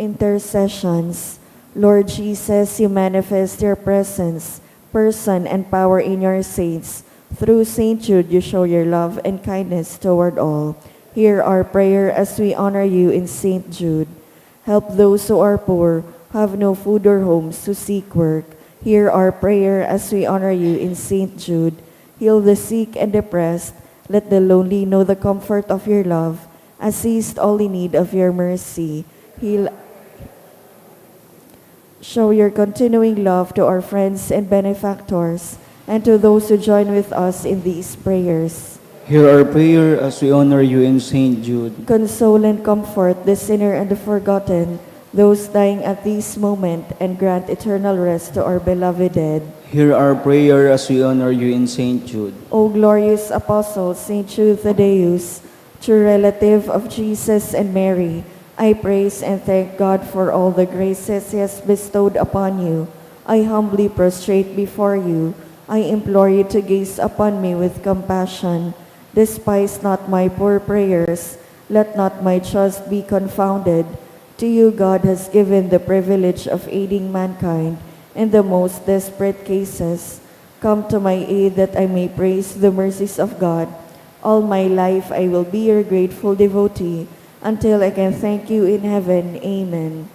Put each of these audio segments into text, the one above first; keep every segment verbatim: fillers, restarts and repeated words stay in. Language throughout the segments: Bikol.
Intercessions. Lord Jesus, you manifest your presence, person, and power in your saints. Through Saint Jude, you show your love and kindness toward all. Hear our prayer as we honor you in Saint Jude. Help those who are poor, have no food or homes, to seek work. Hear our prayer as we honor you in Saint Jude. Heal the sick and depressed. Let the lonely know the comfort of your love. Assist all in need of your mercy. Heal, show your continuing love to our friends and benefactors, and to those who join with us in these prayers. Hear our prayer as we honor you in Saint Jude. Console and comfort the sinner and the forgotten, those dying at this moment, and grant eternal rest to our beloved dead. Hear our prayer as we honor you in Saint Jude. O glorious Apostle, Saint Jude Thaddeus, true relative of Jesus and Mary, I praise and thank God for all the graces He has bestowed upon you. I humbly prostrate before you. I implore you to gaze upon me with compassion. Despise not my poor prayers. Let not my trust be confounded. To you God has given the privilege of aiding mankind in the most desperate cases. Come to my aid that I may praise the mercies of God. All my life I will be your grateful devotee until I can thank you in heaven. Amen.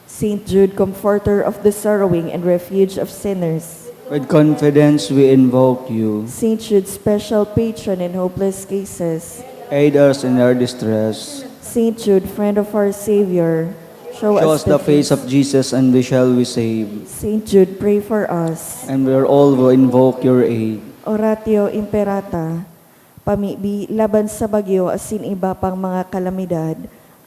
Saint Jude, comforter of the sorrowing and refuge of sinners. With confidence we invoke you. Saint Jude, special patron in hopeless cases. Aid us in our distress. Saint Jude, friend of our Savior, show, Show us the face of Jesus and we shall be saved. Saint Jude, pray for us. And we are all who invoke your aid. Oratio Imperata. Pamibi laban sa bagyo asin iba pang mga kalamidad,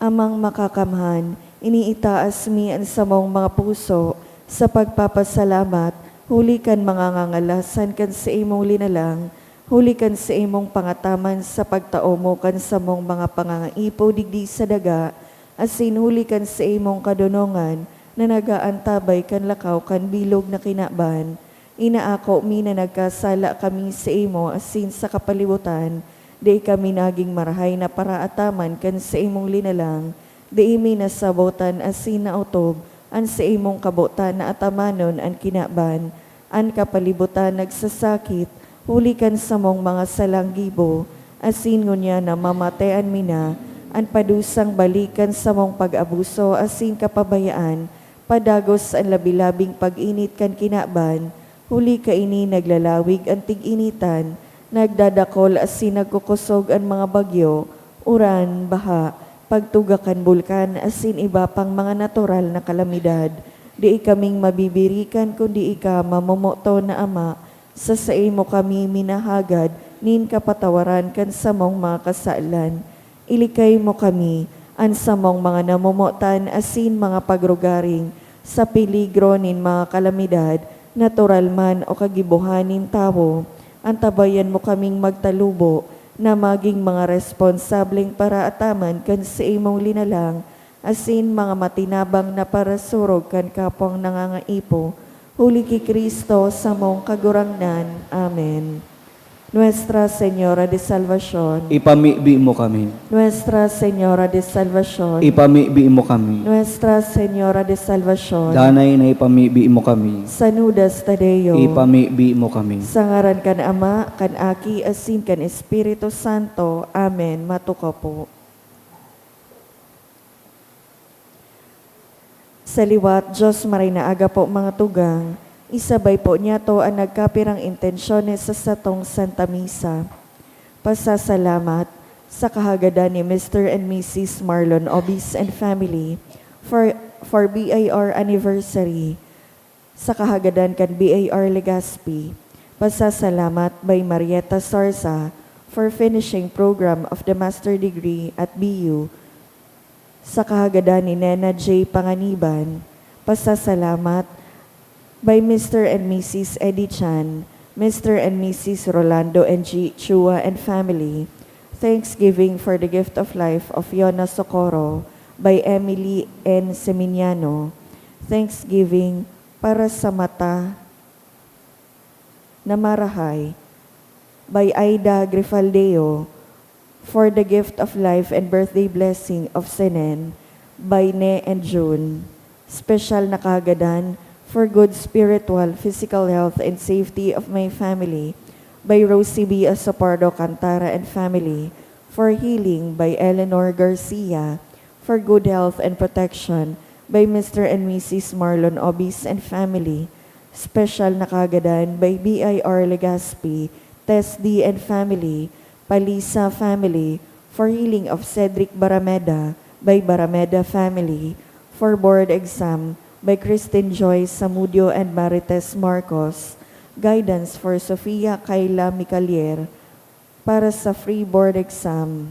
Amang Makakamhan, iniitaas mi an samong mga puso sa pagpapasalamat huli kan mga ngangalasan kan saimong linalang, huli kan saimong pangataman sa pagtao mo kan samong mga pangangaipo digdi sa daga, asin huli kan saimong kadonongan na nag-aantabay kan lakaw kan bilog na kinaban. Inaako mi na nagkasala kami saimo asin sa kapalibotan, dai kami nagin marahay na paraataman kan saimong linalang, dai mi nasabotan asin naotob an saimong kabotan na atamanon an kinaban. An kapalibotan nagsasakit huli kan samong mga salang gibo, asin ngunyan namamatean mi na an padusang balik kan samong pag-abuso asin kapabayaan, padagos an labi-labing pag-init kan kinaban, huli kaini naglalawig an tig-initan, nagdadakol asin nagkukosog an mga bagyo, uran, baha, pagtuga kan bulkan asin iba pang mga natural na kalamidad. Dai kaming mabibirikan kundi ika, mamomoton na Ama, sa saimo kami minahagad nin kapatawaran kan samong mga kasalan. Ilikay mo kami, an samong mga namomotan asin mga pagrugaring, sa peligro nin mga kalamidad, natural man o kagibohan nin tawo. Antabayan mo kaming magtalubo na magin mga responsableng paraataman kan saimong linalang, asin mga matinabang na parasurog kan kapwang nangangaipo, huli ki Cristo, samong Kagurangnan. Amen. Nuestra Señora de Salvacion. Ipamibi mo kami. Nuestra Señora de Salvacion. Ipamibi mo kami. Nuestra Señora de Salvacion. Danay na ipamibi mo kami. Sanudas Tadeo. Ipamibi mo kami. Sa ngaran kan Ama, kan Aki, asin kan Espiritu Santo. Amen. Matukaw po. Sa liwat, Diyos, maray na aga po, mga tugang, isabay po niyato an nagkapirang intensyones sa satong Santa Misa. Pasasalamat sa kahagadan ni Mister and Missus Marlon Obis and family for, for B I R anniversary. Sa kahagadan kan B I R Legazpi, pasasalamat by Marietta Sarza for finishing program of the master degree at B U. Sa kahagadan ni Nena J Panganiban, pasasalamat by Mister and Missus Eddie Chan, Mister and Missus Rolando and G Chua and family. Thanksgiving for the gift of life of Yona Socorro by Emily N Seminiano. Thanksgiving para sa mata na marahay by Aida Grifaldeo, for the gift of life and birthday blessing of Senen by Ne and June. Special na kahagadan for good spiritual, physical health and safety of my family by Rosie B. Asopardo Cantara and family, for healing by Eleanor Garcia, for good health and protection by Mister and Missus Marlon Obis and family. Special na kahagadan by B I R Legaspi, Tess D and family, Palisa family, for healing of Cedric Barameda by Barameda family, for board exam by Christine Joy Samudio and Marites Marcos, guidance for Sofia Kayla Micalier para sa free board exam.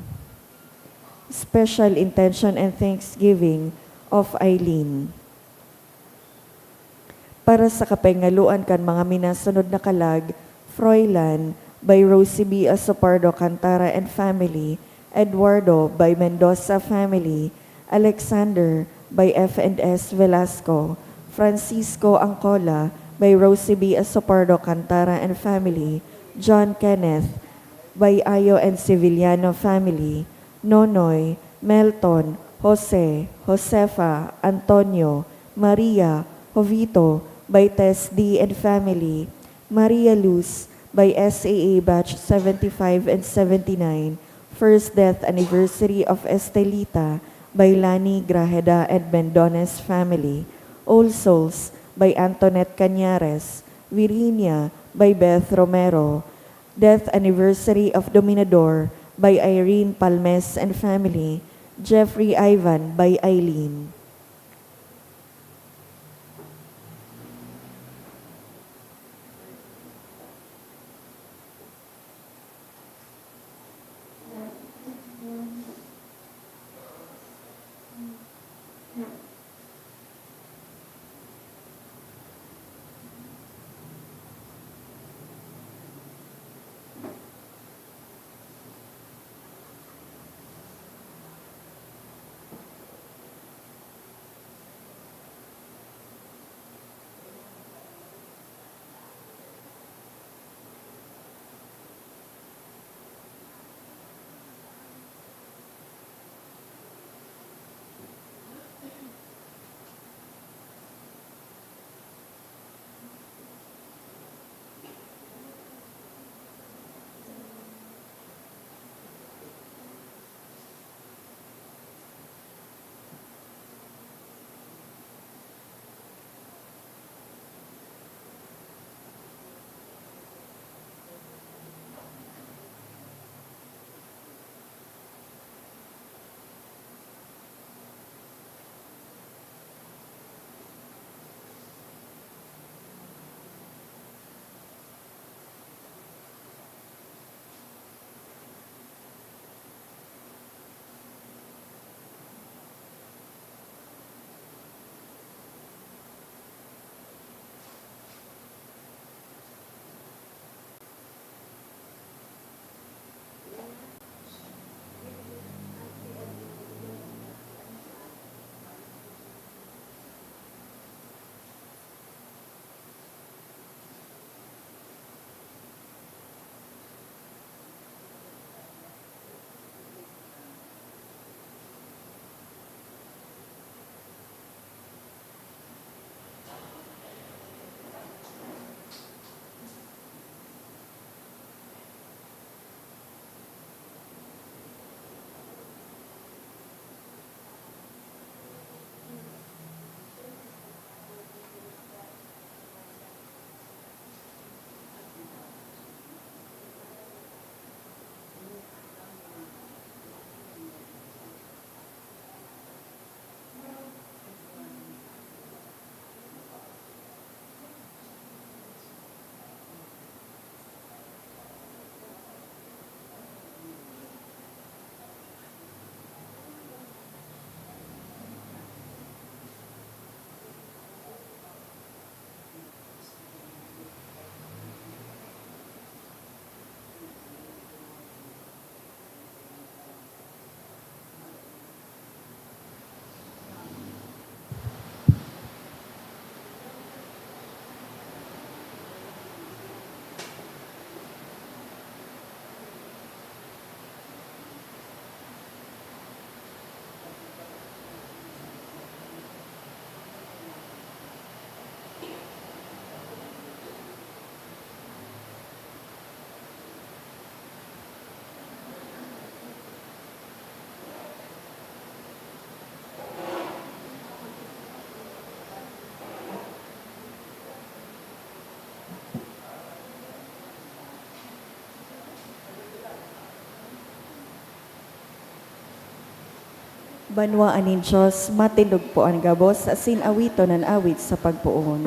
Special intention and thanksgiving of Eileen. Para sa kapengaluan kan mga minasunod na kalag, Froilan by Rosie B. Asopardo Cantara and family, Eduardo by Mendoza family, Alexander by F and S Velasco, Francisco Angcola by Rosie B. Asopardo Cantara and family, John Kenneth by Ayo and Sevillano family, Nonoy, Melton, Jose, Josefa, Antonio, Maria, Jovito, by Tess D and family, Maria Luz, by S A A batch seventy-five and seventy-nine, first death anniversary of Estelita, by Lani Grajeda and Mendones family, All Souls, by Antoinette Cañares, Virginia, by Beth Romero, death anniversary of Dominador, by Irene Palmes and family, Jeffrey Ivan, by Eileen. Banwaan nin Dios, matindog po an gabos, asin awiton an awit sa pagpoon.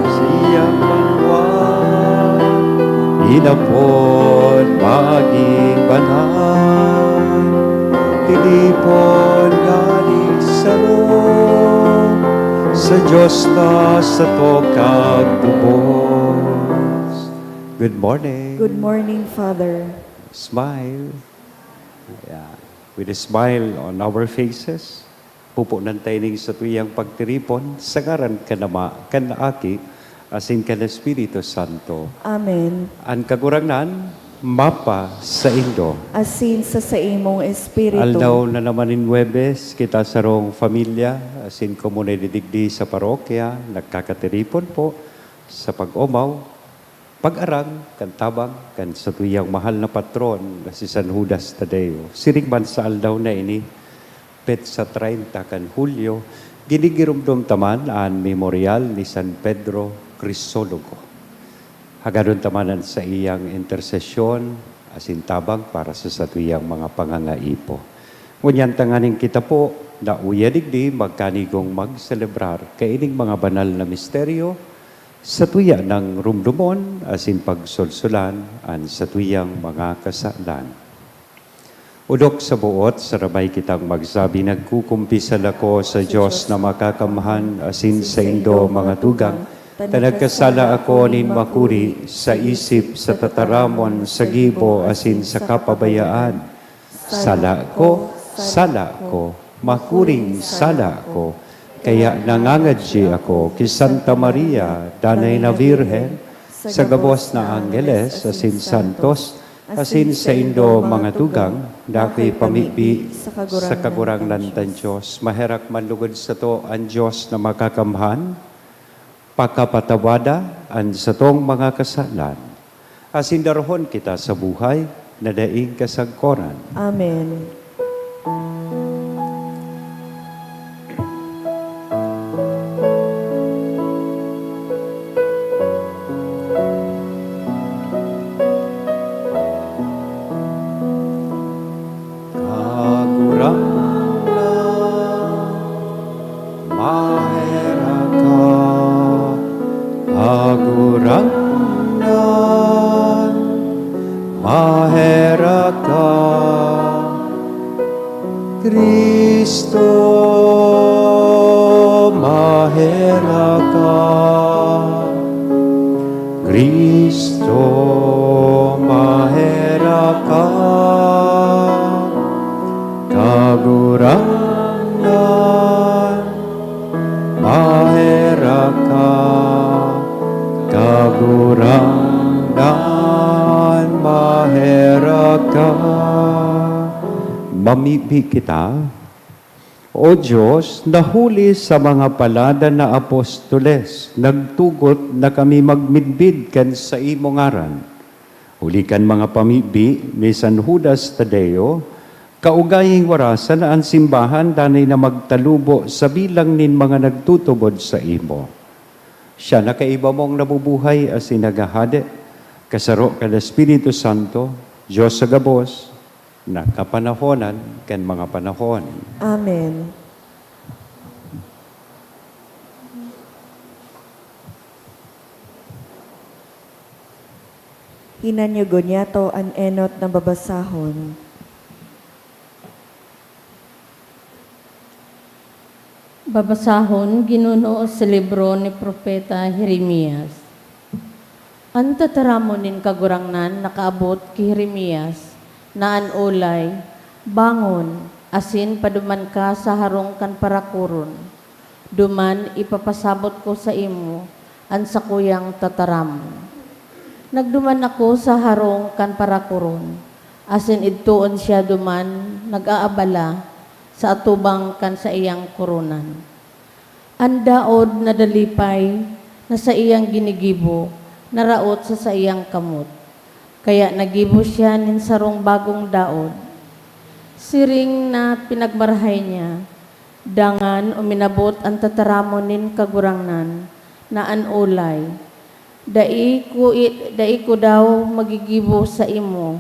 Siyang banwa, inapod magin banal, tinipon nganing saro, sa Dios na sato kagtubos. Good morning. Good morning, Father. Smile. Ayan. With a smile on our faces, pupunan ta ining satuyang pagtiripon sa ngaran kan Ama, kan Aki, asin kan Espiritu Santo. Amen. An Kagurangnan mapasaindo. Asin sa saimong espiritu. Aldaw na naman nin Huwebes, kita sarong pamilya, asin komunidad digdi sa parokya, nagkakatiripon po sa pag-omaw, pag-arang kan tabang kan satuyang mahal na patron na si San Judas Tadeo. Siring man sa aldaw na ini, petsa treinta kan Hulyo, ginigiromdom ta man an Memorial ni San Pedro Crisologo. Hagadon ta man an saiyang intersesyon asin tabang para sa satuyang mga pangangaipo. Ngunyan tanganing kita po na uya digdi magkanigong magselebrar kaining mga banal na misteryo, satuya nang rumdomon asin pagsolsolan an satuyang mga kasalan. Odok sa boot, sarabay kitang magsabi, "Nagkukumpisal ako sa Dios na makakamhan asin saindo, mga tugang, ta nagkasala ako nin makuri sa isip, sa tataramon, sa gibo, asin sa kapabayaan. Sala ko, sala ko, makuring sala ko. Kaya nangangadyi ako ki Santa Maria, Danay na Birhen, sa gabos na angheles asin santos, asin saindo, mga tugang, na akoy pamibi sa Kagurangnan tan Dios." Maherak man lugod sato an Dios na makakamhan, pakapatawada an satong mga kasalan, asin darahon kita sa buhay na daing kasagkoran. Amen. Kagurangnan, maherak ka. Kagurangnan, maherak ka. Cristo, maherak ka. Cristo, maherak ka. Kagurangnan, maherak ka. Kagurangnan, maherak ka. Mamibi kita. O Dios, na huli sa mga paladan na apostoles, nagtugot na kami magmidbid kan saimo ngaran. Huli kan mga pamibi ni San Judas Tadeo, kaugaying warasan na an simbahan danay na magtalubo sa bilang nin mga nagtutubod saimo. Siya na kaiba mong nabubuhay asin naghahade, kasaro kan Espiritu Santo, Dios sa gabos, na kapanahonan kan mga panahon. Amen. Hinanyugon niyato an enot na babasahon. Babasahon, Ginoo, sa libro ni Propeta Jeremias. An tataramon nin Kagurangnan nakaabot ki Jeremias, na an olay, "Bangon, asin paduman ka sa harong kan parakoron. Duman ipapasabot ko saimo an sakuyang tataramon." Nagduman ako sa harong kan parakoron, asin idtoon siya duman nag-aabala sa atubang kan saiyang koronan. An daod na dalipay na saiyang ginigibo naraot sa saiyang kamot, kaya naggibo siya nin sarong bagong daod. Siring na pinagmarahay niya, Dangan uminabot an tataramon nin Kagurangnan na an olay, "Dai ko i-, dai ko daw magigibo saimo,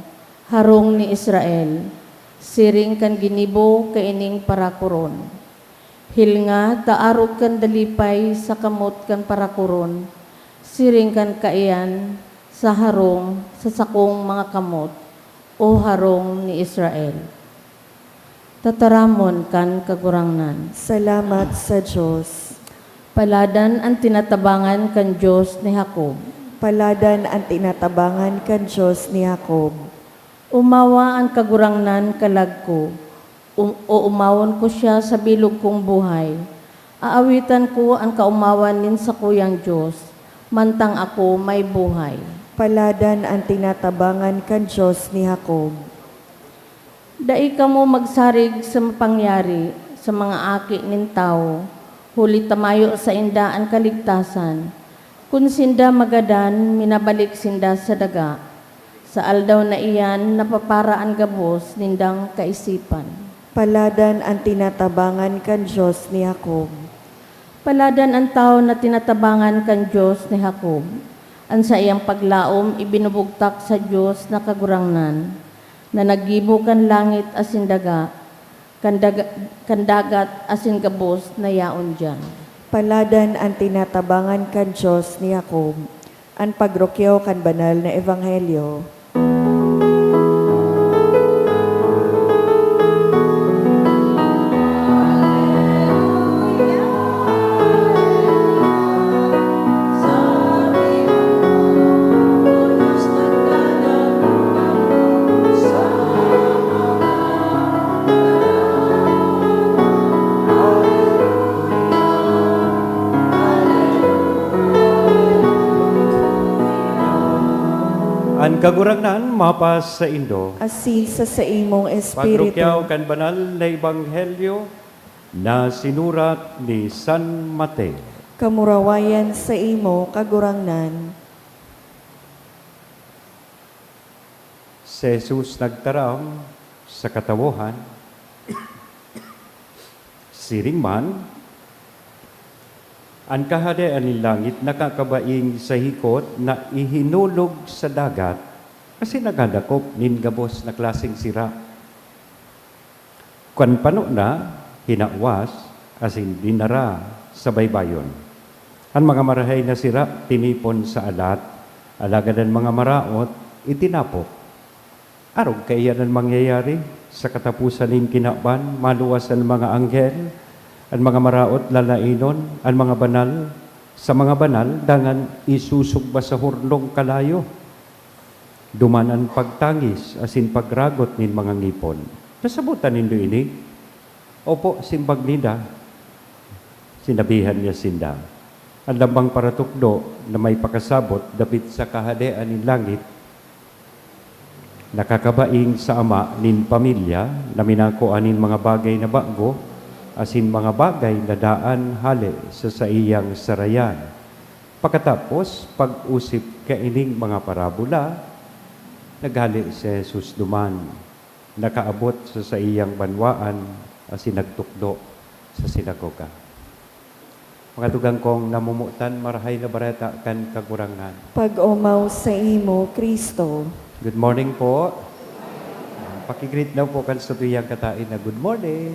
harong ni Israel, siring kan ginibo kaining parakuron. Hilnga ta arog kan dalipay sa kamot kan parakuron, siring kan kaiyan sa harong sa sakong mga kamot, O harong ni Israel." Tataramon kan Kagurangnan. Salamat sa Dios. Paladan an tinatabangan kan Dios ni Jacob. Paladan an tinatabangan kan Dios ni Jacob. Umawa an Kagurangnan, kalag ko, um-, oomawon ko siya sa bilog kong buhay. Aawitan ko an kaomawan nin sakuyang Dios, mantang ako may buhay. Paladan an tinatabangan kan Dios ni Jacob. Dai kamo magsarig sa mapangyari sa mga aki nin tawo, huli ta mayo sainda an kaligtasan. Kun sinda magadan, minabalik sinda sa daga. Sa aldaw na iyan, napapara an gabos nindang kaisipan. Paladan an tinatabangan kan Dios ni Jacob. Paladan an tawo na tinatabangan kan Dios ni Jacob. An saiyang paglaom ibinubugtak sa Dios na Kagurangnan, na naggibo kan langit asin daga, kan daga-, kan dagat asin gabos na yaon diyan. Paladan an tinatabangan kan Dios ni Jacob. An pagrukyaw kan banal na ebanghelyo. An Kagurangnan mapasaindo. Asin sa saimong espiritu. Pagrukyaw kan banal na ebanghelyo na sinurat ni San Mateo. Kamurawayan saimo, Kagurangnan. Si Jesus nagtaram sa katawohan, siring man, "An Kahadean nin langit nakakabaing sa hikot na ihinulog sa dagat asin nagdadakop nin gabos na klaseng sira. Kan pano na, hinawas asin dinara sa baybayon. An mga marahay na sira tinipon sa alat, alagad an mga maraot itinapok. Arog kaiyan an mangyayari. Sa kataposan nin kinaban, maluwas an mga anghel, an mga maraot lalainon, an mga banal sa mga banal, dangan isusugba sa hornong kalayo. Duman an pagtangis asin pagragot nin mga ngipon." "Nasabotan nindo ini?" "Opo," simbag ninda. Sinabihan niya sinda, "An lambang paratukdo na may pakasabot dapit sa Kahadean nin langit, nakakabaing sa ama nin pamilya na minakua nin mga bagay na bago asin mga bagay na daan hale sa saiyang sarayan." Pakatapos pag-osip kaining mga parabola, naghale si Jesus duman, nakaabot sa saiyang banwaan asin nagtukdo sa sinagoga. Mga tugang kong namomotan, Marahay na Bareta kan Kagurangnan. Pag-omaw saimo, Cristo. Good morning po. Paki-greet daw po kan satuyang kataed na, "Good morning."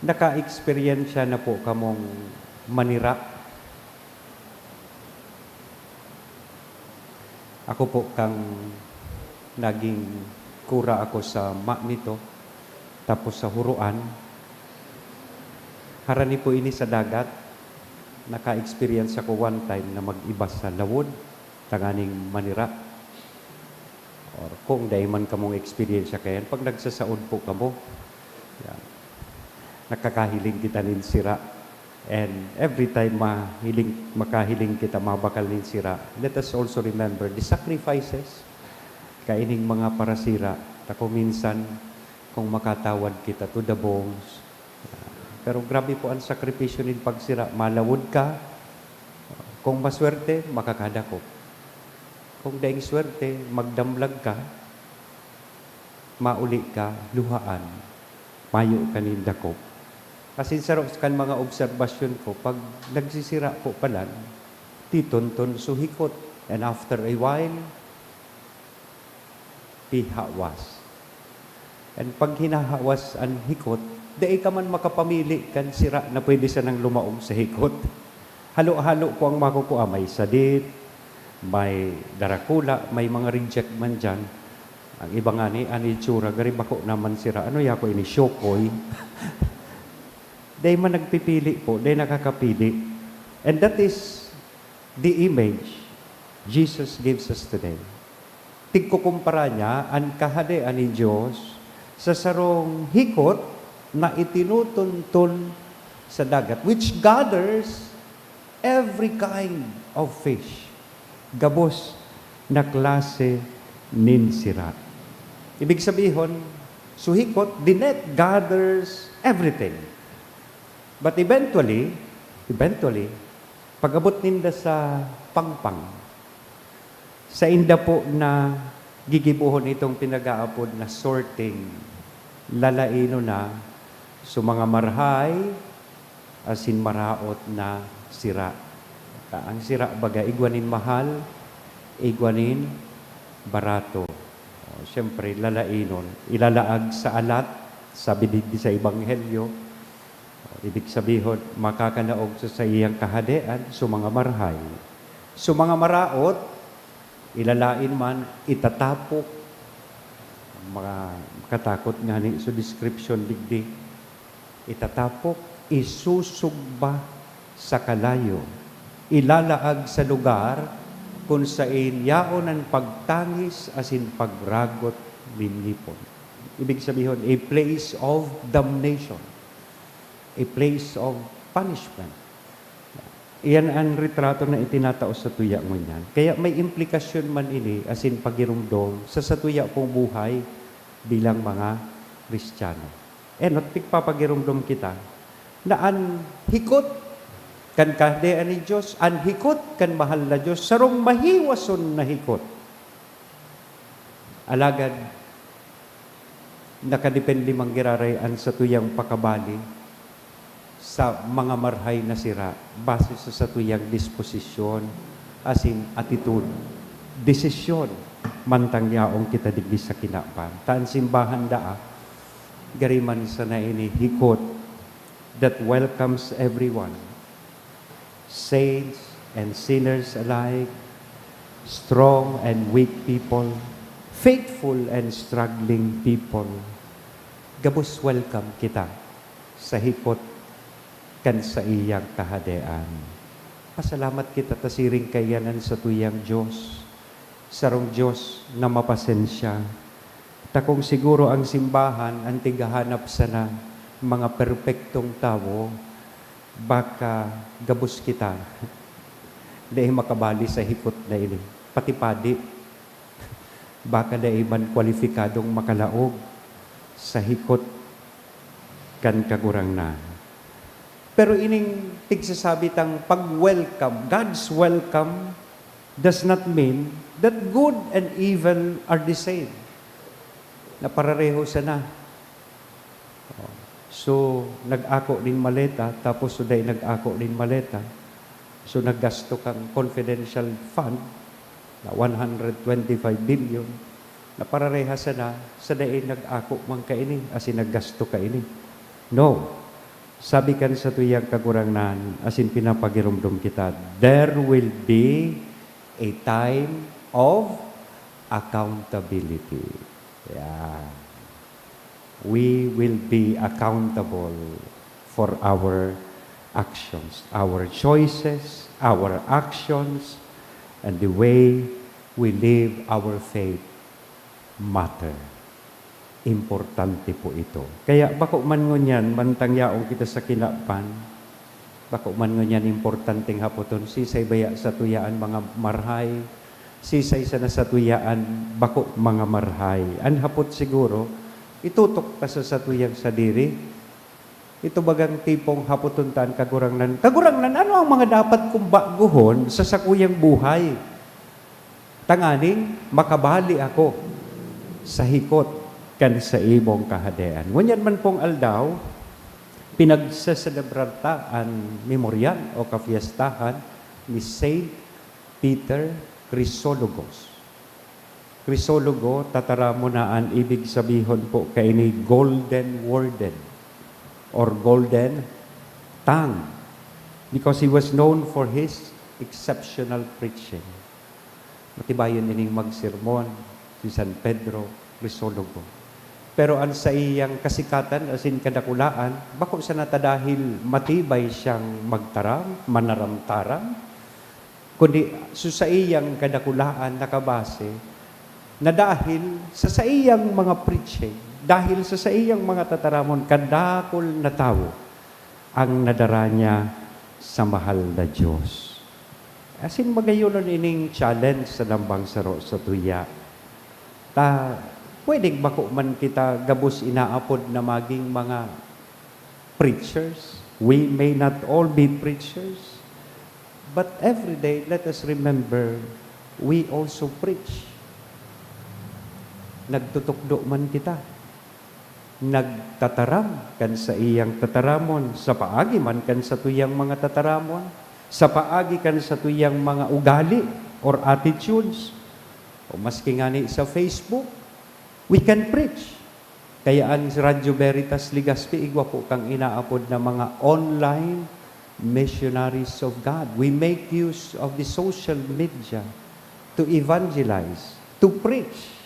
Naka-eksperyensya na po kamong manira? Ako po, kan naging kura ako sa Manito, tapos sa Huroan, harani po ini sa dagat. Naka-experience ako one time na mag-iba sa lawod tanganing manira. Or kung dai man kamong eksperyensya kaiyan, pag nagsasaod po kamo, yan, nakakahiling kita nin sira. And every time mahiling, makahiling kita, mabakal nin sira, let us also remember the sacrifices kaining mga parasira. Ta kung minsan, kung makatawad kita to the bones. Pero grabe po an sakripisyo nin pagsira. Malawod ka, kung maswerte, makakadakop. Kung daing swerte, magdamlag ka, mauli ka, luhaan, mayo ka nin dakop. Asin saro kan mga obserbasyon ko, pag nagsisira po palan, titonton so hikot. And after a while, pihawas. And pag hinahawas an hikot, dai ka man makapamili kan sira na pwede sanang lumaog sa hikot. Halo-halo po ang makukua. May sadit, may darakula, may mga reject man diyan. Ang iba ngani, an itsura, gari bako naman sira. Ano ya ko ini, shokoy? Dai man nagpipili po, dai nakakapili. And that is the image Jesus gives us today. Tigkukumpara niya an Kahadean nin Dios sa sarong hikot na itinutunton sa dagat, which gathers every kind of fish. Gabos na klase nin sira. Ibig sabihon, so hikot, the net gathers everything. But eventually, eventually, pag-abot ninda sa pangpang, sainda po na gigibohon itong pinag-aapod na sorting. Lalainon na so mga marhay asin maraot na sira. Ang sira, baga, igwa nin mahal, igwa nin barato. O, siyempre, lalainon. Ilalaag sa alat, sabi digdi sa Ebanghelyo. Ibig sabihon, makakalaog sa saiyang kahadean, so mga marhay. So mga maraot, ilalain man, itatapok. Mga katakot ngani so description digdi. Itatapok, isusugba sa kalayo. Ilalaag sa lugar kun saen yaon an pagtangis asin pagragot nin ngipon. Ibig sabihon, a place of damnation, a place of punishment. Iyan an retrato na itinatao sa tuya ngunyan. Kaya may implikasyon man ini asin pagiromdom sa satuya pong buhay bilang mga Kristiyano. Enot, tigpapagiromdom kita na an hikot kan Kahadean nin Dios, an hikot kan mahal na Dios, sarong mahiwason na hikot. Alagad, nakadepende man giraray an satuyang pakabali sa mga marhay na sira base sa satuyang disposisyon asin atitude, desisyon, mantang yaon kita digdi sa kinaban. Ta an simbahan daa, gari man sana ini hikot that welcomes everyone, saints and sinners alike, strong and weak people, faithful and struggling people. Gabos welcome kita sa hikot kan saiyang Kahadean. Pasalamat kita ta siring kaiyan an satuyang Dios, sarong Dios na mapasensya. Ta kung siguro ang simbahan an tighahanap sana mga perpektong tawo, baka gabos kita dai makabali sa hikot na ini. Pati padi, baka dai man kwalipikadong makalaog sa hikot kan Kagurangnan. Pero ining tigsasabi tang pag-welcome, God's welcome does not mean that good and evil are the same. Na parareho sana. Oh. So, nag-ako nin maleta, tapos so dai nag-ako nin maleta. So, naggasto kang confidential fund na one hundred twenty-five billion, na pararehas sana sa dai nag-ako man kaini, asin naggasto kaini. No. Sabi kan satuyang Kagurangnan, asin pinapagiromdom kita, there will be a time of accountability. Yeah. We will be accountable for our actions, our choices, our actions, and the way we live our faith matter. Importante po ito. Kaya bako man ngunyan, mantang yaon kita sa kinaban, bako man ngunyan importanteng hapoton, sisay baya satuya an mga marhay, sisay sana satuya an bako mga marhay. An hapot siguro, itutok ta sa satuyang sadiri, ito bagang tipong hapoton ta an Kagurangnan, "Kagurangnan, ano ang mga dapat kong baguhon sa sakuyang buhay tanganing makabali ako sa hikot kan saimong Kahadean. Ngunyan man pong aldaw, pinagseselebrar ta an memoryal o kafiestahan ni Saint Peter Crisologos. Crisologo, tataramon na an ibig sabihon po kaini, golden warden or golden tongue, because he was known for his exceptional preaching. Matibayon ining magsermon si San Pedro Crisologo. Pero an saiyang kasikatan asin kadakulaan, bako sana ta dahil matibay siyang magtaram, manaramtaram, kundi sa saiyang kadakulaan nakabase na dahil sa saiyang mga preaching, dahil sa saiyang mga tataramon, kadakul na tawo ang nadara niya sa mahal na Diyos. Asin magayonon ining challenge sa lambang saro sa tuya. Ta, pwedeng bako man kita gabos inaapod na maging mga preachers. We may not all be preachers, but every day, let us remember, we also preach. Nagtutukdo man kita. Nagtataram kan saiyang tataramon, sa paagi man kan satuyang mga tataramon, sa paagi kan satuyang mga ugali or attitudes, o maski ngani sa Facebook, we can preach. Kaya an Radyo Veritas Legazpi, igwa po kang inaapod na mga online missionaries of God. We make use of the social media to evangelize, to preach.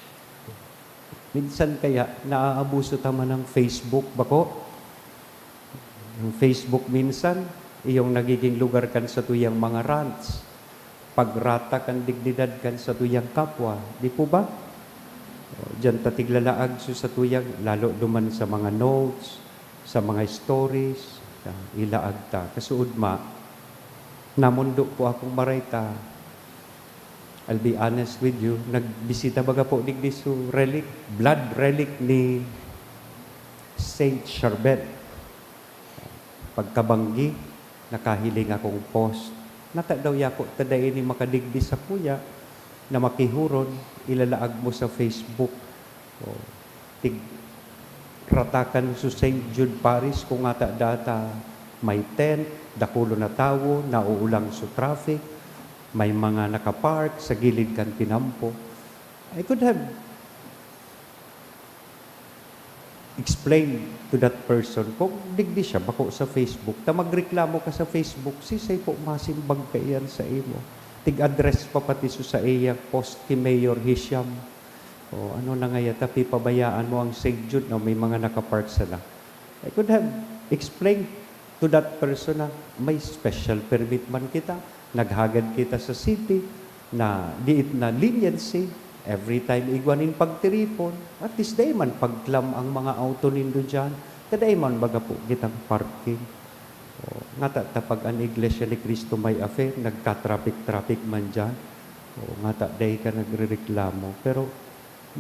Minsan kaya naaabuso ta man ng Facebook, bako? Yung Facebook minsan, iyong nagiging lugar kan satuyang mga rants, pagrata kan dignidad kan satuyang kapwa, di po ba? O, diyan ta tiglalaag so satuyang, lalo duman sa mga notes, sa mga stories, ah, ilaag ta. Kasuodma, namondo po akong marayta. I'll be honest with you, nagbisita baga po digdi so relic, blood relic ni Saint Charbel. Pagkabanggi, nakahiling akong post. Nata daw yako ta dai ini makadigdi sakuya na makihuron, ilalaag mo sa Facebook. O, tig-, ratakan so Saint Jude Parish kung ata data may tent, dakulon na tawo, nauulang so traffic, may mga nakapark sa gilid kan tinampo. I could have explained to that person kung digdi siya, bako sa Facebook. Ta magreklamo ka sa Facebook, sisay po masimbag kaiyan sa imo? Tig-address pa pati so sa iya post ki Mayor Hisham. O, ano na ngaya ta, pipabayaan mo ang Saint Jude na may mga nakapark sana? I could have explained to that person na may special permit man kita, naghagad kita sa city, na diit na leniency, every time igwa nin pagtiripon, at least dai man pagklam ang mga auto nindo diyan, ta dai man baga po kitang parking. O, ngata ta pag an Iglesia ni Cristo may affair, nagka-traffic-traffic man diyan. O, ngata dai ka nagrereklamo. Pero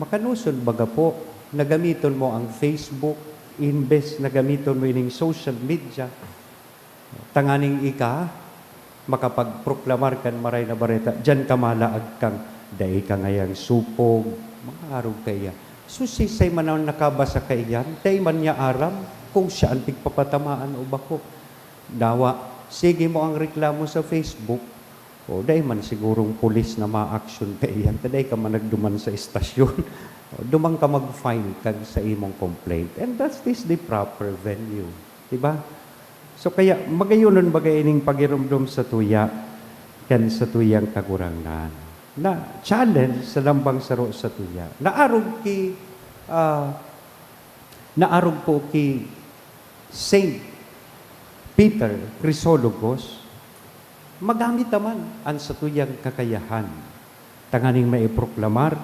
makanoson baga po na gamiton mo ang Facebook, imbes na gamiton mo ining social media, tanganing ika makapagproklamar kan Maray na Bareta, diyan ka malaag kang dai ka ngayang supog, mga arog kaiyan. So, sisay man ang nakabasa kaiyan, dai man niya aram kung siya an pigpapatamaan o bako. Dawa, sige mo ang reklamo sa Facebook, o dai man sigurong pulis na maaksyon kaiyan, ta dai ka man nagduman sa estasyon. O, duman ka mag-file kag sa imong complaint. And that is the proper venue, di ba? So, kaya magayonon baga ining pagiromdom sa tuya kan satuyang Kagurangnan. Na challenge sa lambang saro sa tuya. Naarog ki, ah, naarog po ki Saint Peter Crisologos, magamit naman an satuyang kakayahan tanganing maiproklamar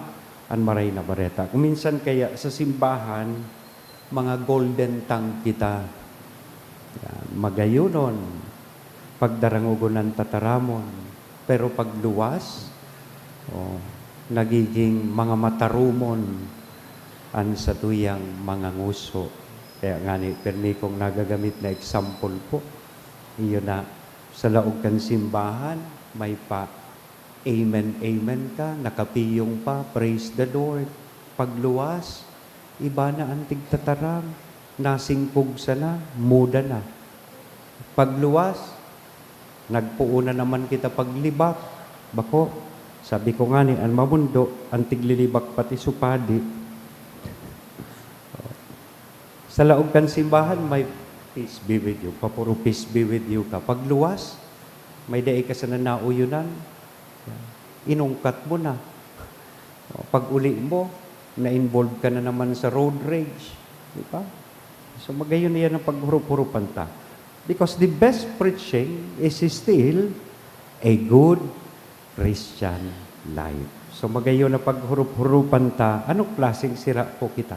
an Maray na Bareta. Kung minsan kaya sa simbahan, mga golden tongue kita. Yan, magayonon, pagdarangogon an tataramon, pero pagluwas, oh, nagiging mga matarumon an satuyang mga nguso. Kaya ngani, pirmi kong nagagamit na example po, iyo na, sa laog kan simbahan, may pa-amen, amen ka, nakapiyong pa, praise the Lord. Pagluwas, Iba na an tigtataram, nasingkog sana, muda na. Pagluwas, nagpoon na naman kita paglibak. Bako, sabi ko ngani, an mamundo, an tiglilibak pati supadi. Sa laog kan simbahan, may peace be with you. Papuro peace be with you ka. Pagluwas, may dai ka sana nauyonan. Inungkat mo na. O, pag-uli mo, na-involve ka na naman sa road rage. Di ba? So, magayon na yan ang paghurup-hurupan ta. Because the best preaching is still a good Christian life. So, magayon na paghurup-hurupan ta, anong klaseng sira po kita?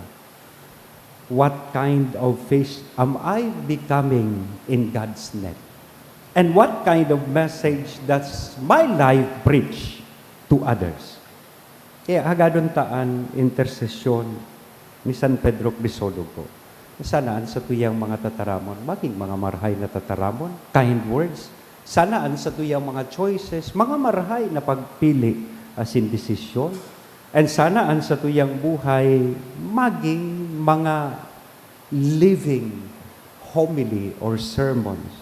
What kind of fish am I becoming in God's net? And what kind of message does my life preach to others? Kaya hagadon ta an intersesyon ni San Pedro Crisologo. Sana an satuyang mga tataramon magin mga marahay na tataramon, kind words. Sana an satuyang mga choices, mga marahay na pagpili asin desisyon. And sana an satuyang buhay magin mga living homily or sermons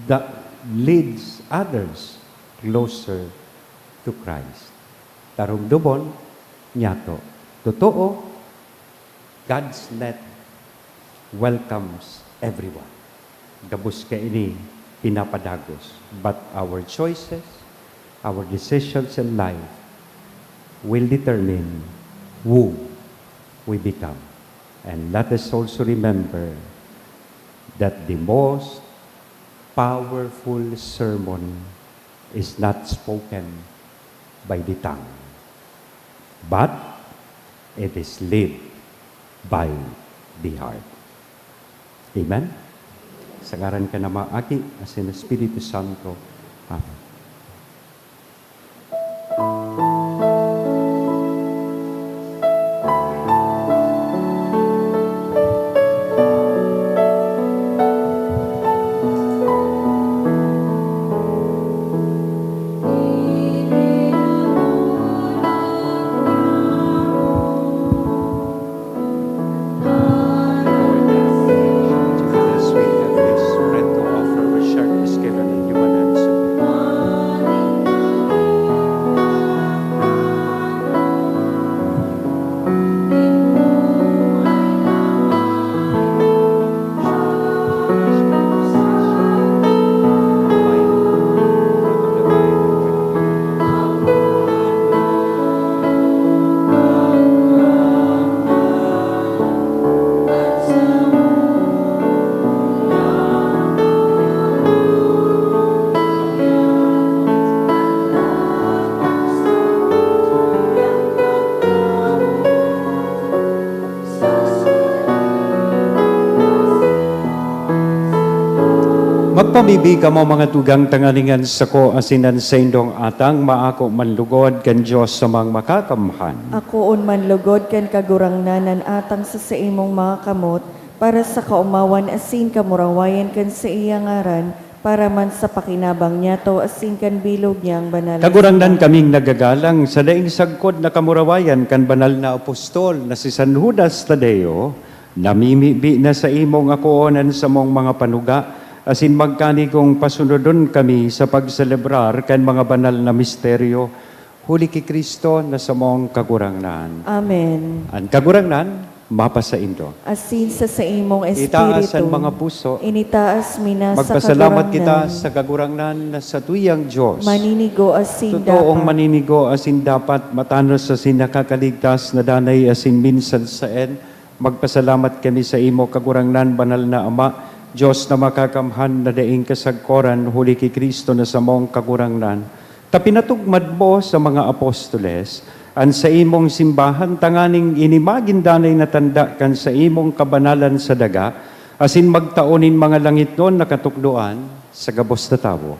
that leads others closer to Christ. Tarumdumon, nyato. Totoo, God's net welcomes everyone. Gabos kaini pinapadagos. But our choices, our decisions in life will determine who we become. And let us also remember that the most powerful sermon is not spoken by the tongue, but it is lived by the heart. Amen? Sa ngaran kan Ama, Aki, asin Espiritu Santo. Amen. Magpamibi kamo, mga tugang, tanganing an sako asin an saindong atang maako man lugod kan Dios sa mga makakamhan. Akoon man lugod kan Kagurangnan an atang sa saimong mga kamot, para sa kaomawan asin kamurawayan kan saiyang ngaran, para man sa pakinabang niyato asin kan bilog niyang banal na Kagurangnan, kaming nagagalang sa daing sagkod na kamurawayan kan banal na apostol na si San Judas Tadeo, namimibi na saimong akoon an samong mga panuga, asin magkanigong pasunodon kami sa pagselebrar kan mga banal na misteryo, huli ki Cristo na samong Kagurangnan. Amen. An Kagurangnan mapasaindo. Asin sa saimong Itaas an espiritu. Mga puso. Initaas mi na sa Magpasalamat kita Kagurangnan. Sa Kagurangnan na satuyang Dios. Maninigo asin Totoong dapat. Maninigo asin dapat, matanos asin nakakaligtas na danay asin minsan saen. Magpasalamat kami saimo, Kagurangnan, Banal na Ama, Dios na makakamhan na daing kasagkoran, huli ki Cristo na samong Kagurangnan. Ta pinatugmad mo sa mga apostoles an saimong simbahan, tanganing ini magin danay na tanda kan saimong kabanalan sa daga, asin magtao nin mga langitnon na katukdoan sa gabos na tawo.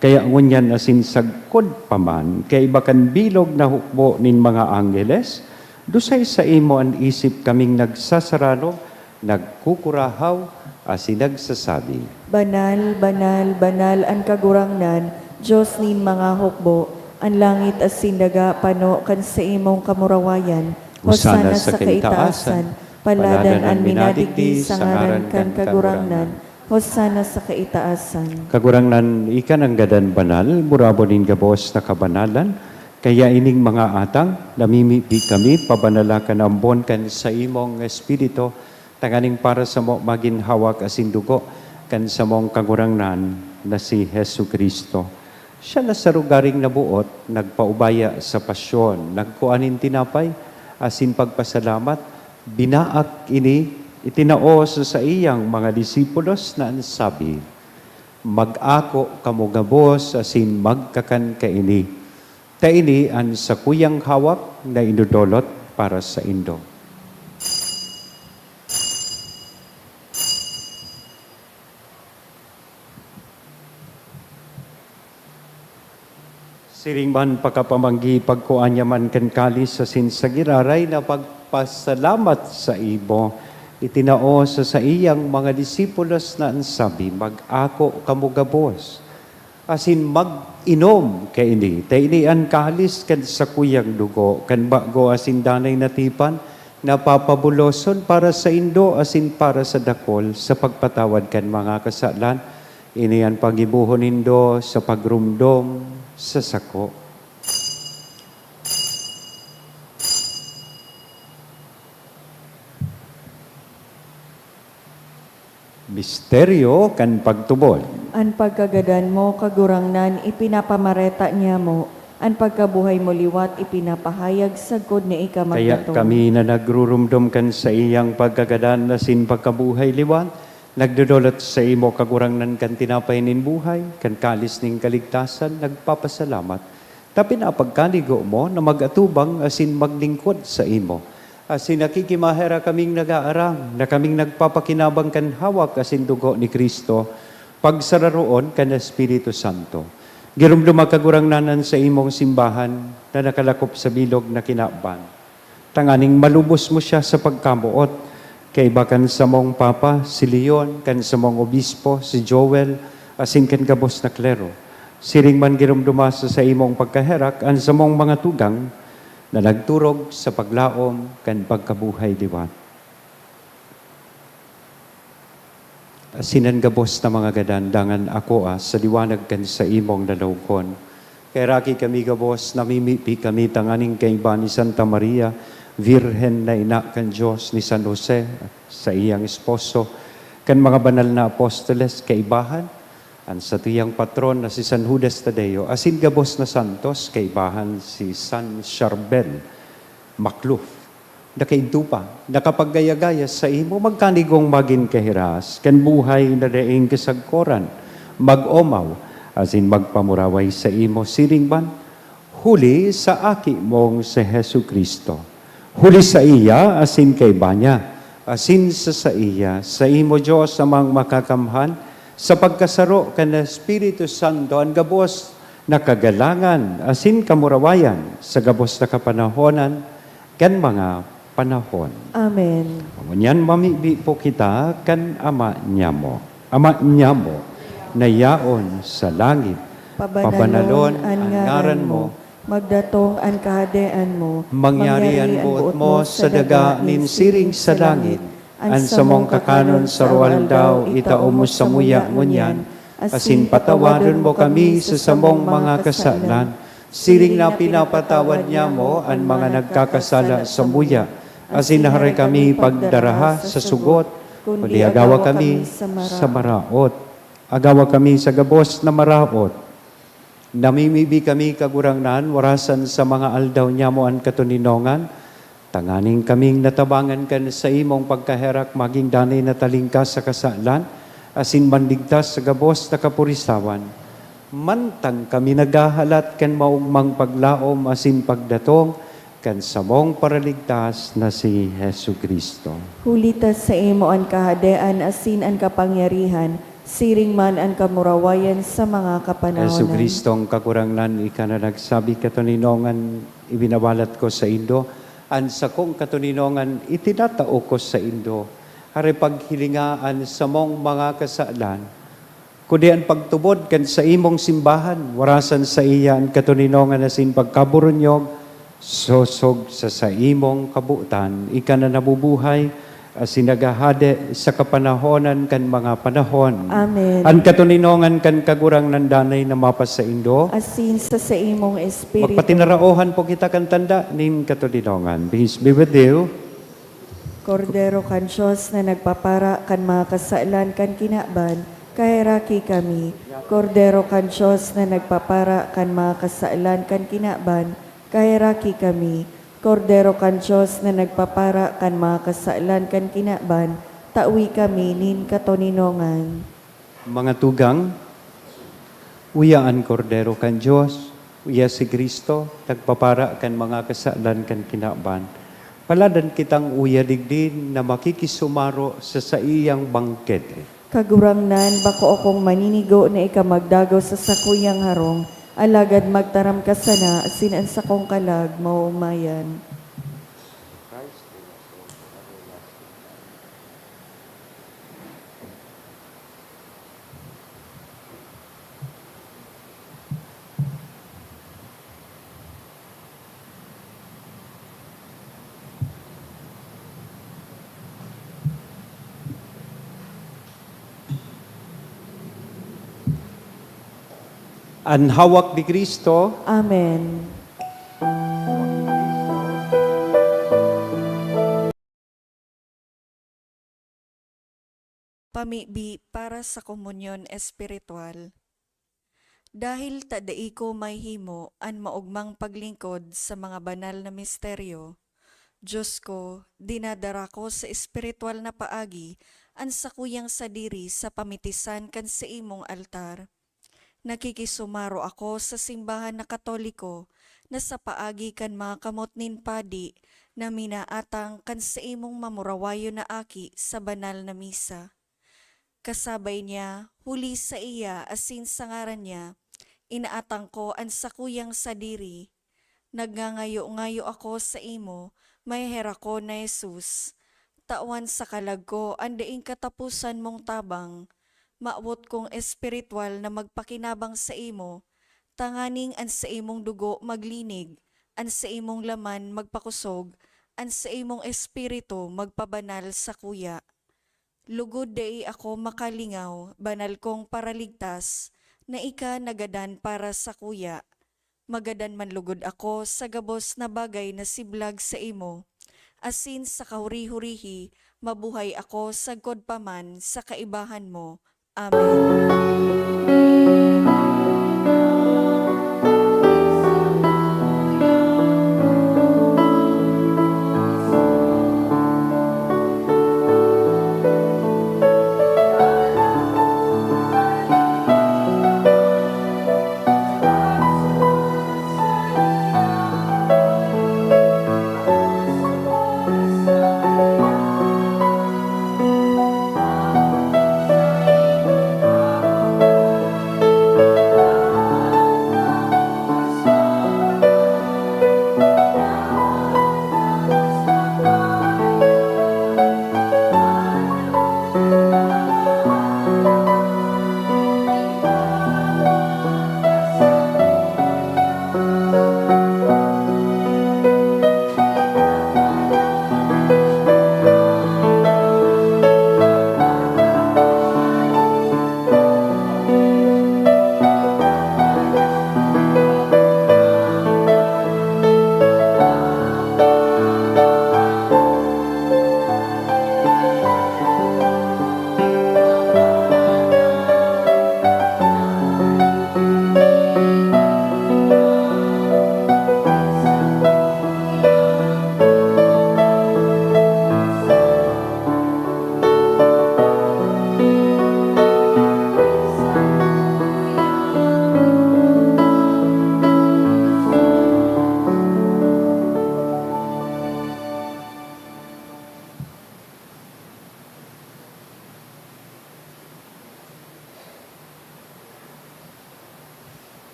Kaya ngunyan asin sagkod pa man, kaiba kan bilog na hukbo nin mga angheles, dusay saimo an isip kaming nagsasarano, nagkukurahaw, asin nagsasabi, "Banal, banal, banal an Kagurangnan, Dios nin mga hukbo. An langit asin daga pano kan saimong kamurawayan. Hosanna sa kaitaasan. Paladan an minadigdi sa ngaran kan Kagurangnan. Hosana sa kaitaasan. Kagurangnan, ika nanggad an banal, burabon nin gabos na kabanalan. Kaya ining mga atang, namimibi kami, pabanala kan ambon kan saimong Espiritu, tanganing para samo magin hawak asin dugo kan samong Kagurangnan na si Jesu-Cristo. Siya na sa lugaring naboot, nagpaubaya sa pasyon, nagkua nin tinapay, asin pagpasalamat, binaak ini, itinao sa saiyang mga disipulos na an sabi, "Mag-ako kamo gabos asin magkakan kaini, ta ini an sakuyang hawak na idodolot para saindo." Siring man pakapamanggi, pagkua niya man kan kalis asin sa giraray na pagpasalamat sa imo, itinao sa saiyang mga disipulos na an sabi, "Mag-ako kamo gabos, asin mag-inom kaini, ta ini an kalis kan sakuyang dugo kan bago asin danay na tipan, na papabuloson para saindo asin para sa dakul sa pagpatawad kan mga kasalan. Ini an paggibohon nindo sa pagromdom sa sako." Misteryo kan pagtubod. An pagkagadan mo, Kagurangnan, ipinapamareta niamo, an pagkabuhay mo liwat ipinapahayag sagkod na ika magdatong. Kaya kami na nagruromdom kan saiyang pagkagadan asin pagkabuhay liwat, nagdodolot saimo, Kagurangnan, kan tinapay nin buhay, kan kalis nin kaligtasan, nagpapasalamat, ta pinapagkanigo mo na mag-atubang asin maglingkod saimo. Asin nakikimaherak kaming nag-aarang na kaming nagpapakinabang kan hawak asin dugo ni Cristo, pagsararoon kan Espiritu Santo. Giromdoma, Kagurangnan, an saimong simbahan na nakalakop sa bilog na kinaban, tanganing malubos mo siya sa pagkamoot, kaiba kan samong Papa, si Leon, kan samong Obispo, si Joel, asin kan gabos na klero. Siring man giromdoma sa saimong pagkaherak an samong mga tugang na nagturog sa paglaom kan pagkabuhay liwat. Asin an gabos na mga gadan dangan akoa sa liwanag kan saimong lalawogon. Kaheraki kami gabos, namimibi kami tanganing kaiba ni Santa Maria, Birhen na ina kan Dios, ni San Jose, saiyang esposo, kan mga banal na apostoles, kaibahan an satuyang patron na si San Judas Tadeo, asin gabos na santos, kaibahan si San Charbel Makluf, na kaidto pa, nakapaggaya-gaya saimo, magkanigong magin kahiras kan buhay na daing kasagkoran, mag-omaw, asin magpamuraway saimo siring man, huli sa Aki mong si Jesu-Cristo. Huli saiya, asin kaiba niya, asin sa saiya, saimo, Dios Amang Makakamhan, sa pagkasaro kan Espiritu Santo, an gabos na kagalangan asin kamurawayan sa gabos na kapanahonan kan mga panahon. Amen. Ngunyan mamibi po kita kan Ama niyamo. Ama niyamo, na yaon sa langit, pabanalon an ngaran mo, magdatong an kahadean mo, mangyari an boot mo sa daga nin siring sa langit. An samong kakanon sa aroaldaw, itao mo samuya ngunyan, asin patawadon mo kami sa samong mga kasalan, siring na pinapatawad niamo an mga nagkakasala samuya, asin hare kami pagdaraha sa sugot, kundi agawa kami sa maraot. Agawa kami sa gabos na maraot. Namimibi kami, Kagurangnan, warasan sa mga aldaw niamo an katoninongan, tanganing kaming natabangan kan saimong pagkaherak magin danay na talingkas sa kasalan, asin manligtas sa gabos na kapurisawan. Mantang kami naghahalat kan maogmang paglaom asin pagdatong kan samong Paraligtas na si Jesu-Cristo. Huli ta saimo an kahadean asin an kapangyarihan, siring man an kamurawayan sa mga kapanahonan. Jesu-Cristong Kagurangnan, ika na nagsabi, "Katoninongan ibinabalat ko saindo, an sakong katoninongan itinatao ko saindo." Hare, paghilinga an samong mga kasalan, kundi an pagtubod kan saimong simbahan, warasan saiya an katoninongan asin pagkaburunyog, sosog sa saimong kabotan, ika na nabubuhay, Asin naghahade sa kapanahonan kan mga panahon. Amen. An katoninongan kan Kagurangnan danay na mapasaindo. Asin sa saimong espiritu. Magpatinaraohan po kita kan tanda nin katoninongan. Peace be with you. Kordero kan Dios na nagpapara kan mga kasalan kan kinaban, kaheraki kami. Kordero kan Dios na nagpapara kan mga kasalan kan kinaban, kaheraki kami. Kordero kan Dios na nagpapara kan mga kasalan kan kinaban, tawi kami nin katoninongan. Mga tugang, uya an Kordero kan Dios, uya si Cristo, nagpapara kan mga kasalan kan kinaban. Paladan kitang uya digdi na makikisumaro sa saiyang bangkete. Kagurangnan, bako akong maninigo na ika magdagaw sa sakuyang harong, alagad magtaram ka sana asin an sakong kalag maoomayan. An hawak ni Cristo. Amen. Pamibi para sa komunyon espiritual. Dahil ta dai ko mahimo an maogmang paglingkod sa mga banal na misteryo, Diyos ko, dinadara ko sa espiritual na paagi an sakuyang sadiri sa pamitisan kan saimong altar. Nakikisumaro ako sa simbahan na Katoliko na sa paagi kan mga kamot nin padi na minaatang kan saimong mamurawayon na aki sa banal na misa. Kasabay niya, huli saiya asin sa ngaran niya, inaatang ko an sakuyang sadiri. Nagngangayo-ngayo ako saimo, maheherakon na Jesus. Tawan sa kalag ko an daing kataposan mong tabang. Mawot kong espiritual na magpakinabang saimo, tanganing an saimong dugo maglinig, an saimong laman magpakosog, an saimong espiritu magpabanal sakuya. Lugod dai ako makalingaw, banal kong Paraligtas, na ika nagadan para sakuya. Magadan man lugod ako sa gabos na bagay na siblag saimo, asin sa kahuri-hurihi mabuhay ako sagkod pa man sa kaibahan mo. Amen.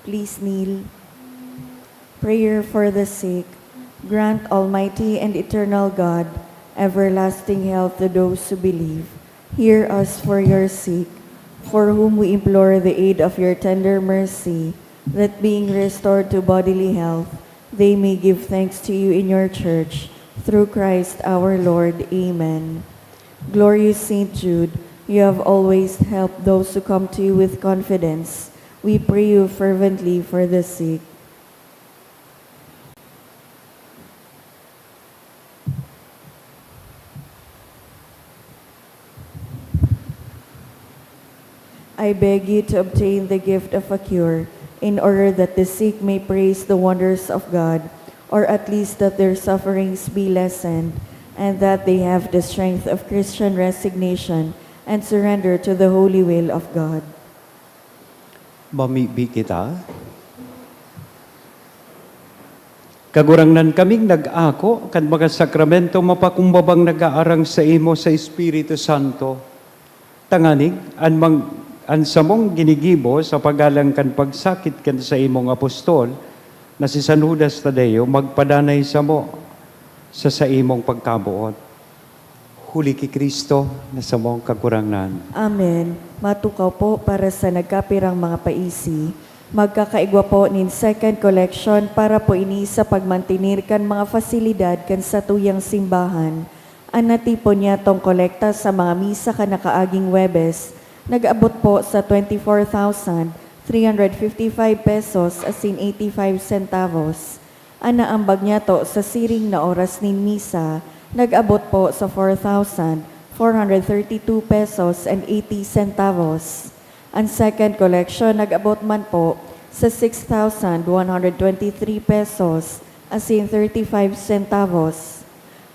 Please kneel. Prayer for the sick. Grant, Almighty and eternal God, everlasting health to those who believe. Hear us for your sick, for whom we implore the aid of your tender mercy. that being restored to bodily health, they may give thanks to you in your church, through Christ our Lord. Amen. Glorious Saint Jude, you have always helped those who come to you with confidence. We pray you fervently for the sick. I beg you to obtain the gift of a cure, in order that the sick may praise the wonders of God, or at least that their sufferings be lessened, and that they have the strength of Christian resignation and surrender to the holy will of God. Mamibi kita. Kagurangnan, kaming nag-ako kan mga sakramento mapakumbabang nag-aarang saimo sa Espiritu Santo. Tanganing an mang-, an samong ginigibo sa paggalang kan pagsakit kan saimong apostol na si San Judas Tadeo magpadanay samo sa saimong pagkaboot. Huli ki Cristo na samong Kagurangnan. Amen. Matukaw po para sa nagkapirang mga paisi. Magkakaigwa po nin second collection para po ini sa pagmantener kan mga fasilidad kan satuyang simbahan. An natipon niyatong kolekta sa mga misa kan nakaaging Huwebes, nag-abot po sa twenty-four thousand three hundred fifty-five pesos asin eighty-five centavos. An naambag niyato sa siring na oras nin misa, nag-abot po sa four thousand four hundred thirty-two pesos and eighty centavos. An second collection nag-abot man po sa six thousand one hundred twenty-three pesos asin thirty-five centavos.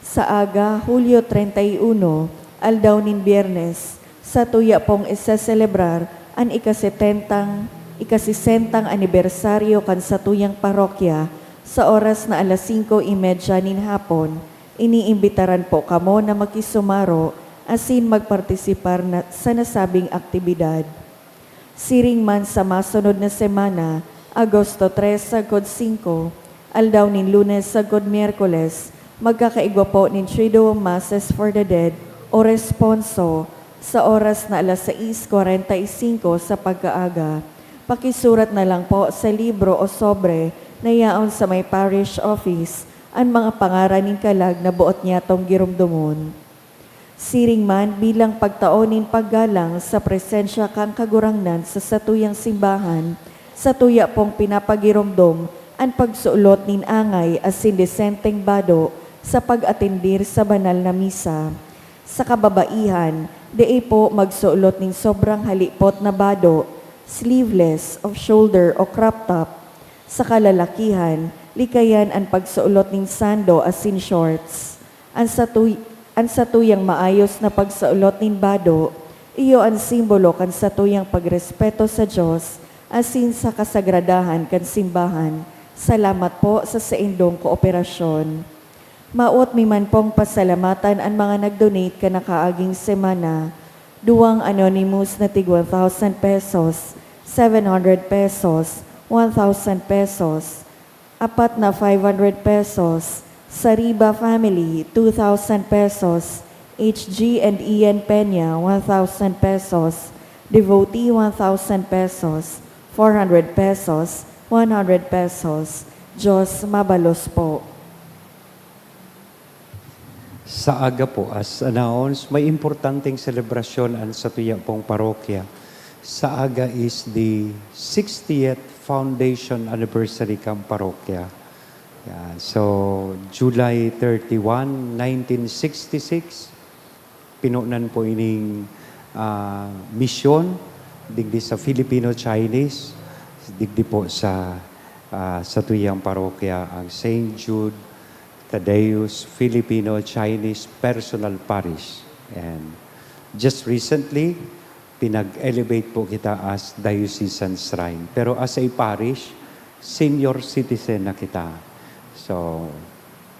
Sa aga, Hulyo treinta y uno, aldaw nin Biyernes, satuya pong iseselebrar an ika-setentang, ika-sesentang anibersaryo kan satuyang parokya sa oras na alas singko y medya nin hapon. Iniimbitaran po kamo na makisumaro asin magpartisipar na, sa nasabing aktibidad. Siring man sa masunod na semana, Agosto tres sagkod singko, aldaw nin Lunes sagkod Miyerkules, magkakaigwa po nin Triduum Masses for the Dead o Responso sa oras na alas sais kwarenta y singko sa pagkaaga. Pakisurat na lang po sa libro o sobre na yaon sa may parish office an mga pangaran nin kalag na boot nyatong giromdomon. Siring man, bilang pagtao nin paggalang sa presensya kan Kagurangnan sa satuyang simbahan, satuya pong pinapagiromdom an pagsulot nin angay asin desenteng bado sa pag-atendir sa banal na misa. Sa kababaihan, dai po magsulot nin sobrang halipot na bado, sleeveless, off-shoulder o crop top. Sa kalalakihan, likayan an pagsulot nin sando asin shorts. An satuy-, an satuyang maayos na pagsulot nin bado, iyo an simbolo kan satuyang pagrespeto sa Dios asin sa kasagradahan kan simbahan. Salamat po sa saindong kooperasyon. Maot mi man pong pasalamatan an mga nag-donate kan nakaaging semana. Duwang anonymous na tig one thousand pesos, seven hundred pesos, one thousand pesos. Apat na five hundred pesos, Sariba family, two thousand pesos, H G and Ian Peña, one thousand pesos, Devotee, one thousand pesos, four hundred pesos, one hundred pesos. Diyos mabalos po. Sa aga po, as announced, may importanteng selebrasyon an satuya pong parokya. Sa aga is the sixtieth foundation anniversary kan parokya. Yan. So, July thirty-one, nineteen sixty-six, pinunan po ining, ah, misyon digdi sa Filipino-Chinese, digdi po sa, ah, satuyang parokya, ang Saint Jude Thaddeus Filipino-Chinese Personal Parish. And just recently, pinag-elevate po kita as diocesan shrine. Pero as a parish, senior citizen na kita. So,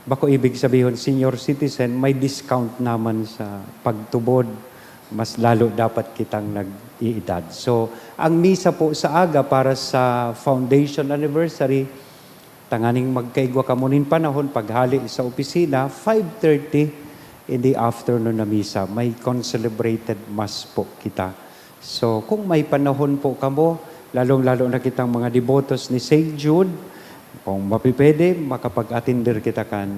bako ibig sabihon, senior citizen, may discount naman sa pagtubod, mas lalo dapat kitang nag-iidad. So, ang misa po sa aga para sa foundation anniversary, tanganing magkaigwa kamo nin panahon paghali sa opisina, five thirty in the afternoon na misa. May concelebrated mass po kita. So, kung may panahon po kamo, Lalong-lalo na kitang mga debotos ni Saint Jude, kung mapipwede, makapag-atender kita kan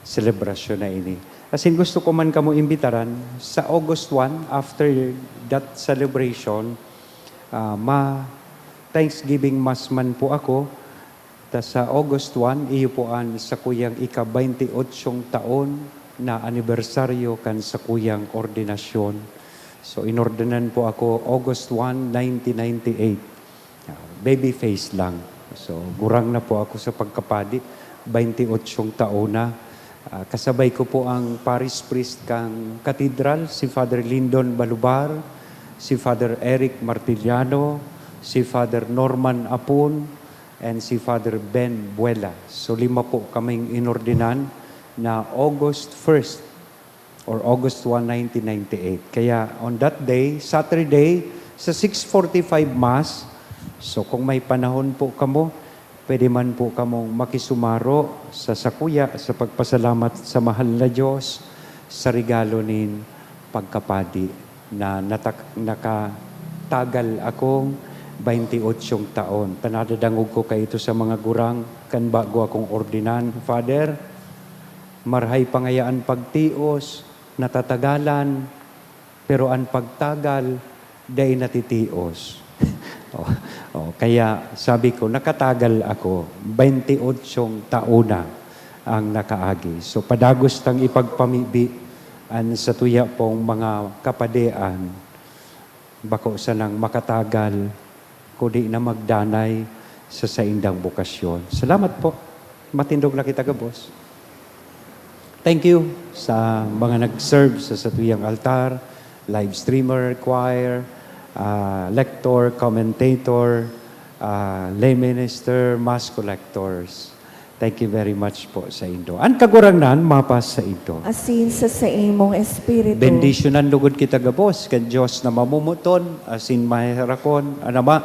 selebrasyon na ini. Asin gusto ko man kamo imbitaran, sa August one, after that celebration, ah, ma-Thanksgiving Mass man po ako. Ta sa August one, iyo po an sakuyang ika-baynti-otsyong taon na anibersaryo kan sakuyang ordinasyon. So, inordinan po ako August one, nineteen ninety-eight. Ah, baby face lang. So, gurang na po ako sa pagkapadi, baynti-otsyong taon na. Ah, kasabay ko po ang parish priest kan katedral, si Father Lyndon Balubar, si Father Eric Martiliano, si Father Norman Apon, and si Father Ben Buela. So, lima po kaming inordinan na August first or August one, nineteen ninety-eight. Kaya on that day, Saturday, sa six forty-five Mass, so kung may panahon po kamo, pwede man po kamong makisumaro sa sakuya sa pagpasalamat sa mahal na Diyos sa regalo nin pagkapadi na natak-, nakatagal akong baynti-otsyong taon. Ta nadadangog ko kaito sa mga gurang kan bago akong ordinan, Father, marahay pa ngaya an pagtios, natatagalan, pero an pagtagal, dai natitios. Oh, oh, kaya sabi ko, nakatagal ako, baynti-otsyong taon na ang nakaagi. So, padagos tang ipagpamibi an satuya pong mga kapadean, bako sanang makatagal, kundi na magdanay sa saindang bokasyon. Salamat po. Matindog na kita gabos. Thank you sa mga nag-serve sa satuyang altar, live streamer, choir, ah, lector, commentator, ah, lay minister, mass collectors. Thank you very much po sa indo. An Kagurangnan mapasaindo. Asin sa saimong espiritu. Bendisyonan lugod kita gabos kan Dios na mamumuton asin maheherakon, an Ama,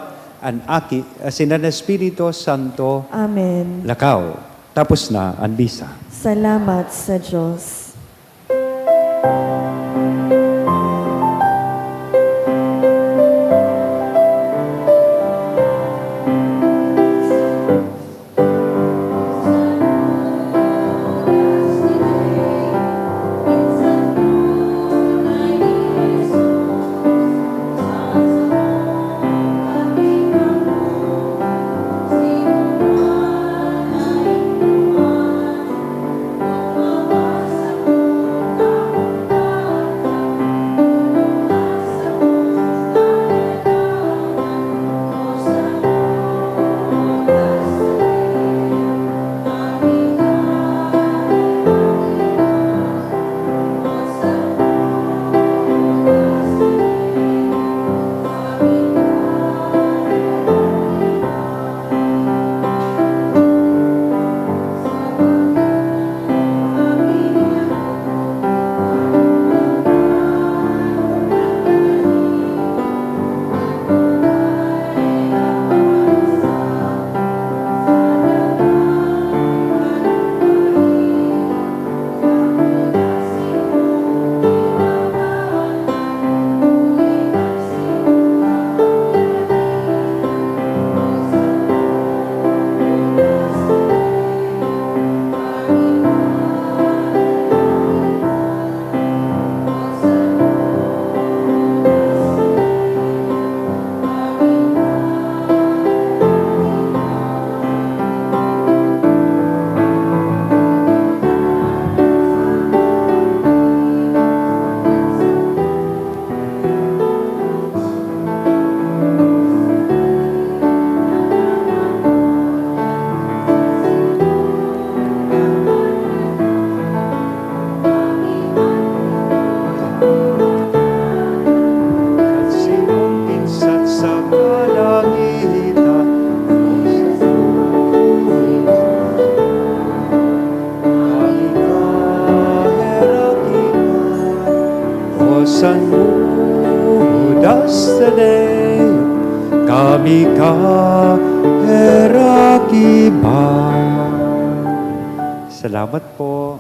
an Aki, asin an Espiritu Santo. Amen. Lakaw, tapos na an misa. Salamat sa Dios. At simong pinsat sa kalangitan, Hosanna, Judas Tadeo, kami kaherakiban. Salamat po.